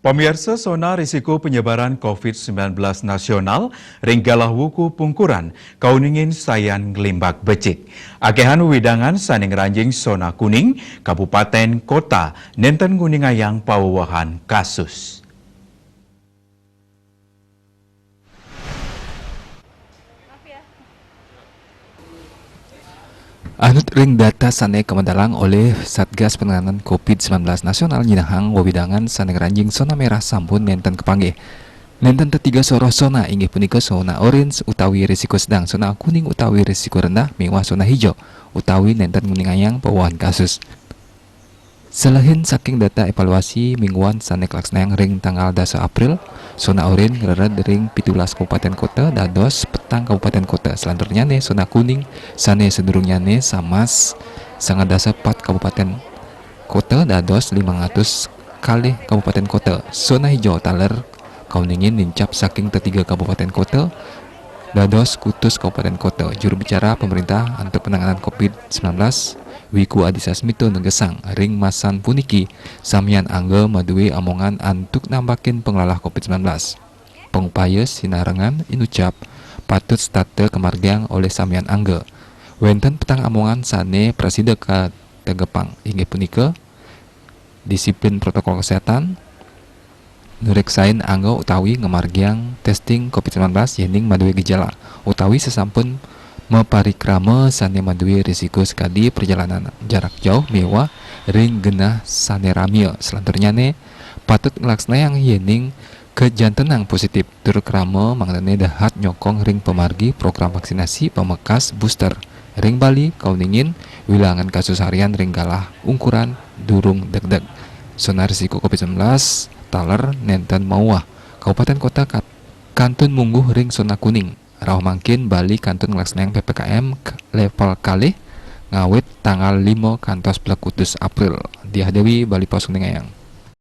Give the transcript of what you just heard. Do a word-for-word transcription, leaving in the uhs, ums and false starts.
Pamirsa, sona risiko penyebaran covid sembilan belas nasional ring galah wuku pungkuran kauningin sayan nglimbak becik. Akehan wewidangan sane ngranjing sona kuning, kabupaten kota nenten nguningayang pawewehan kasus. Anut ring data sane kamedalang olih Satgas Penanganan covid sembilan belas Nasional nyinahang wewidangan sane ngranjing sona merah sampun nenten kapanggih. Nenten tetiga soroh sona, inggih punika sona orange utawi risiko sedang, sona kuning utawi risiko rendah, miwah sona hijau utawi nenten nguningayang pawewehan kasus. Selehin saking data evaluasi mingguan sane kalaksanayang ring tanggal dasa April, sona orange ngrered ring pitulas kabupaten kota, dados petang kabupaten kota. Selanturnyane sona kuning sane sadurungnyane samas sangat dasa pat kabupaten kota, dados limang atus kalih kabupaten kota. Sona hijau taler kauningin nincap saking tetiga kabupaten kota, dados kutus kabupaten kota. Juru bicara pemerintah antuk penanganan covid sembilan belas, Wiku Adhisa Smito negesang, ring masan puniki, samian angga madue amongan antuk nambakin panglalah covid sembilan belas. Pangupaya sinarengan inucap patut setata kamargiang olih samian angga. Wenten petang amongan sane prasida kategepang, inggih punika disiplin protokol kesehatan, nureksain angga utawi ngamargiang testing covid sembilan belas yening madue gejala, utawi sasampun maparikrama sane madue risiko sakadi perjalanan jarak jauh miwah ring genah sane ramia. Selanturnyane patut nglaksanayang yening kajantenang positif tur krama mangdane dahat nyokong ring pamargi program vaksinasi pamekas booster. Ring Bali, kauningin wilangan kasus harian ring galah ungkuran durung degdeg. Sona risiko covid sembilan belas taler nenten mauah. Kabupaten kota kat-, kantun mungguh ring sona kuning. Rauh mangkin Bali kantun nglaksanayang P P K M k-, level kalih ngawit tanggal lima kantos plekutus April. Diah Dewi, Bali Post nguningayang.